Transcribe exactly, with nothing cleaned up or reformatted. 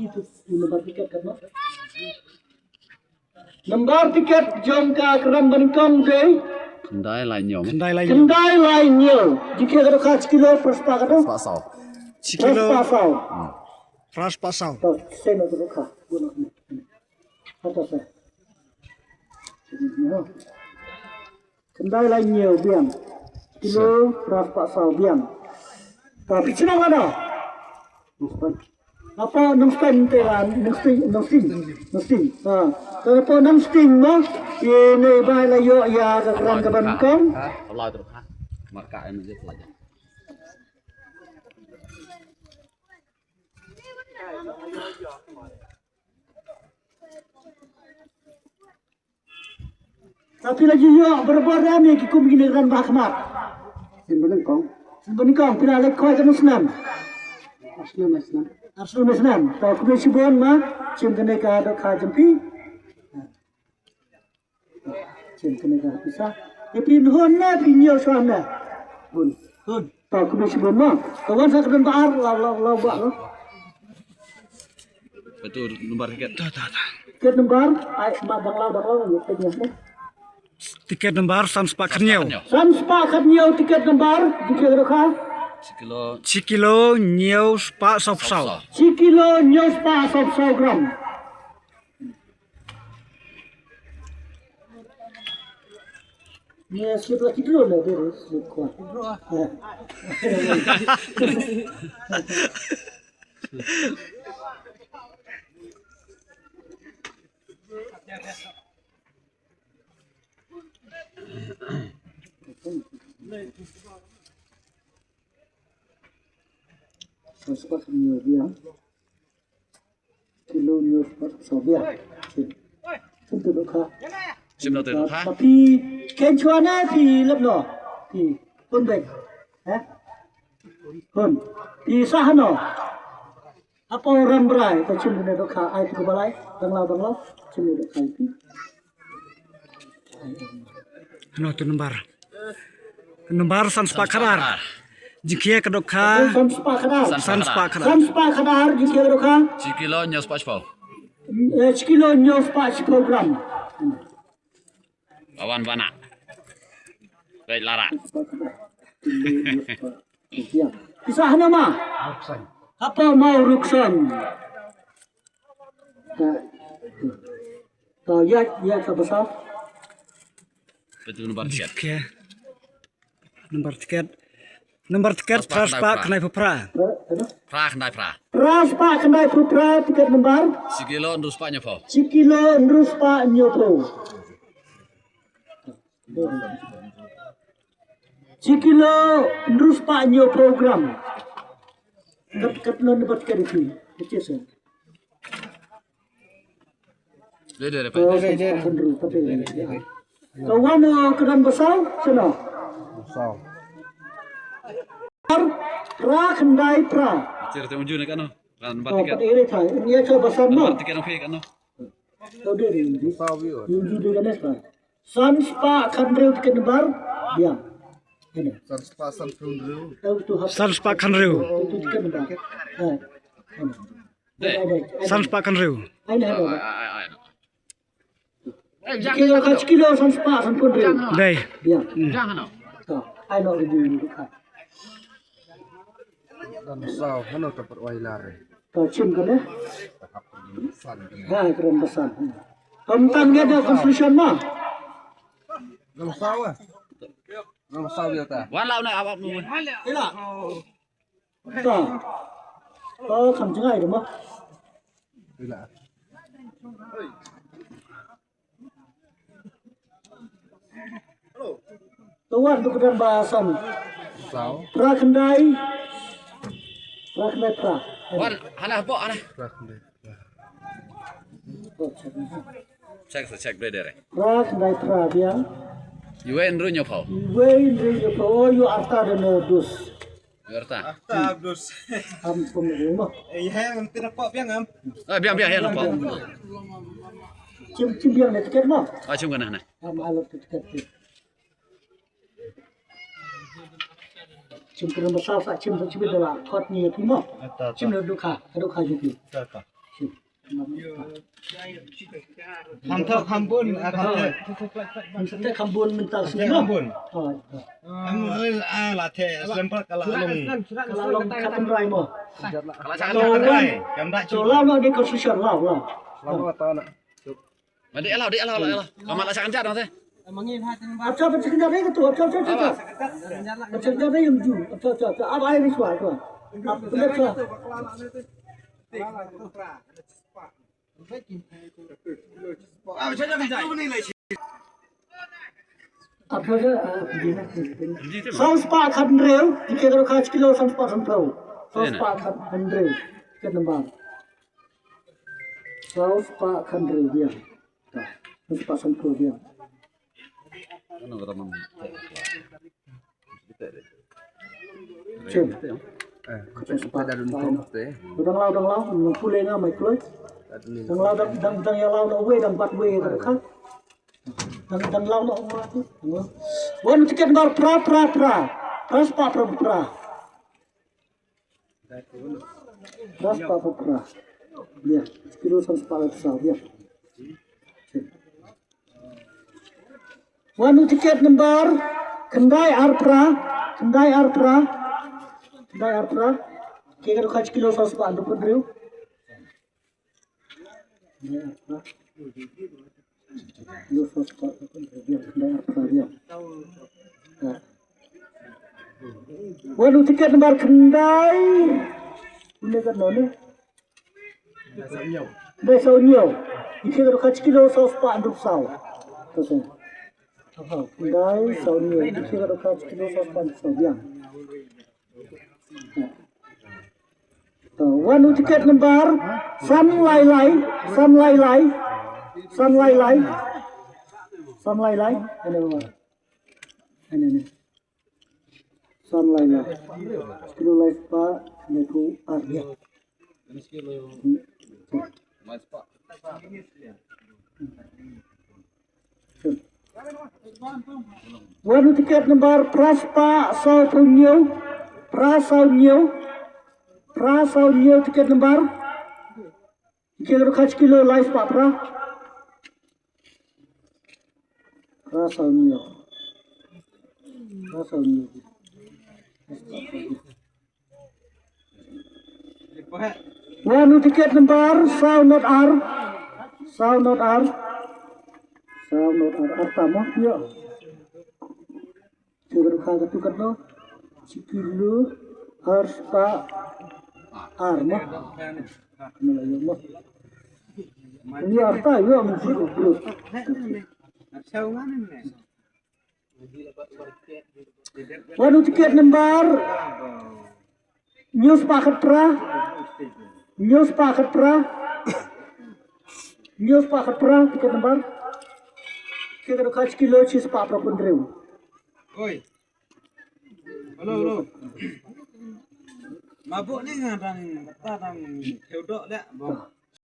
Number tiket katno? Number tiket jong ka kyrdan banyngkong dei khyndai lai hynñiew. Khyndai lai hynñiew. Khyndai lai hynñiew. Jingkhia ka dohkha shi kilo phra spah katno? Phra spah saw. Shi kilo phra spah saw. Hmm. Phra spah saw. To, sien ka dohkha. Buh noh. Hato sa. Khyndai lai hynñiew biang. Kilo phra spah saw biang. Ta phi shnong ano? Hapoh Nongstoiñ te la Nongstoiñ, Nongstoiñ, Nongstoiñ. Ha. Hapoh Nongstoiñ mo. Ine i bai la ïoh ïa ka kyrdan ka banyngkong. Ha? Marka em je pelajar. Tapi lagi ïoh barabor ïa me ki kum kine kyrdan ba khmat. Sien banyngkong. Sien banyngkong phi la leit khwai katno snem? Ar snem, ar snem. Ar snem, ar snem. To khublei shibun ma. Shim kane ka dohkha jong phi. Shim kane ka pisa. Ïa phi hun ne phi ñiew shuwa ne? Hun. Hun. To khublei shibun ma. To wan sa ka don ba ar la la la ba la. Betul number tiket. Ta ta ta. Tiket number ai ma dang la dang la ïa phi ñiew. Tiket number san spah khathynñiew. San spah khathynñiew tiket number, jingkhia ka dohkha. Shi kilo. Shi kilo hynñiew spah saw phew saw. Shi kilo hynñiew spah saw phew saw gram. Ni slip lucky draw la, dia slip ko. Draw. Sa spah hynñiew biang. Kilo hynñiew spah saw biang. Shim. Shim te dohkha. Shim te dohkha. Phi kheiñ shuwa ne phi lap noh. Phi pun bek. Eh? Pun. Phi sah noh. Hapoh Rambrai, to shim te dohkha. Ai phi ko balai. Dang la dang la. Shim te dohkha phi. Ano tu number? Number san spah khatar. Jingkhia ka dohkha. San spah khatar. San spah khatar. San spah khatar, jingkhia ka dohkha. Shi kilo hynñiew spah shiphew. Eh, shi kilo hynñiew spah shiphew gram. Awan bana. Baik lara. Pisa hana ma? Hapoh Mawryngkneng. To ïa ïa ka basa. Betul number tiket. Okey. Number tiket. Number tiket phra spah khyndai phew phra. Phra khyndai phra. Phra spah khyndai phew phra tiket number. Shi kilo hynriew spah hynñiew phew. Shi kilo hynriew spah hynñiew phew. Shi kilo hynriew spah hynñiew phew gram. Kat kat non ba kat ki. Kat ki sen. Dei dei dei. Ka wan ka don ba saw seno. Saw. Phra khyndai phra. Cer te unju ne kano. Kan ba tiket. Kat ere thai. Ni ka ba san no. Tiket no phi kano. Tau dei dei. Saw bi. Unju dei kane sa. San spah khathynriew tiket number. Biang. Ini. San spah san phew hynriew. Tau tu hap. San spah khathynriew. Tu tiket number. Ha. Dei. San spah khathynriew. Ai na. Ai ai ai. Kilo ka kilo san spah san phew hynriew. Dei. Biang. Jang no. Ka. Ai no review ni ka. Dan saw hano ka perwai lare. Ka chim ka deh. San. Ha, keren pesan. Kom tan ge da conclusion ma. Gam saw. Gam saw dia ta. Wan lau na awak nu. Ila. Ta. Oh, kam jngai de ma. Ila. Ka wan tu ka don ba san. Saw. Phra khyndai. Phra khyndai phra. Wan hana bo hana. Phra khyndai phra. Check sa check dei dei. Phra khyndai phra biang. Iwei hynriew hynñiew phew. Iwei hynriew hynñiew phew. Oh, ïoh arta da no dus. Arta. Arta dus. Am pun mo. Eh, ya, nanti nampak biang am. Ah, biang biang ya nampak. Chim chim biang ni tiket mo. Ah, chim kana na. Am alok tiket tu. Chim kena besar sa chim sa chim dalam kot ni tu mo. Chim le dukha, dukha jupi. Kham thok kham bun, ah, kham thok. Mynta kham bun, mynta kham bun. Am ril, ah, la the, slem pat ka la long. Ka la long, ka pynrai mo. Ka la long, ka pynrai. Kam da. So, law no, ni constitution, law, law. Law no, law no. Ba dei law, dei law, law, law. Ka mat la sha kan jat, no, te. Acha, acha, acha, acha, acha, acha. Acha, acha, acha, yung ju. Acha, acha, acha. Ab ai ni swa, swa. Ab, acha, acha. Acha, acha, acha. Saw spah khathynriew, ïa ka dohkha shi kilo san spah sanphew. Saw spah khathynriew, tiket number. Saw spah khathynriew biang. Saw spah sanphew biang. Shin. Saw spah. Dang law, dang law, nang pule nga mai kloi. Dang law, dang, dang, dang ïa law na uwei, dang bat uwei ka dohkha. Dang, dang law noh, dang law. Wan tiket number phra, phra, phra. Phra spah phra, phra. Phra spah phra, phra. Ïa, kilo san spah phra, ïa. Wan tiket number khyndai ar phra, khyndai ar phra. Khyndai ar phra. Ïa ka dohkha shi kilo san spah hynriew phew hynriew. Wan u tiket number khyndai. Une ka none. Khyndai saw hynñiew. Ïa ka dohkha shi kilo saw spah hynriew saw. Khyndai saw hynñiew. Ïa ka dohkha shi kilo saw spah hynriew saw biang. To, wan u tiket number san lai lai, san lai lai, san lai lai, san lai lai. Ane, ane, ane. San lai lai. Kilo lai spah, ne ku ar, ïa. Wan u tiket number phra spah saw phew hynñiew, phra saw hynñiew, phra saw hynñiew tiket number. Tiket ruh khat kilo lai spah phra. Phra saw hynñiew. Phra saw hynñiew. Wan u tiket number saw not ar. Saw not ar. Saw not ar. Ar tamo, ïa. Tiket ruh khat tu katno. Shi kilo ar spah ar mo. Ïa, ar ta, ïa, mun shi kilo. Wan u tiket number hynñiew spah khatphra. Hynñiew spah khatphra. Hynñiew spah khatphra tiket number. Tiket ruh khat kilo shi spah phra phew hynriew. Oi. Hello, hello. Mabuk ni nga dang, dang thew doh leh, bong.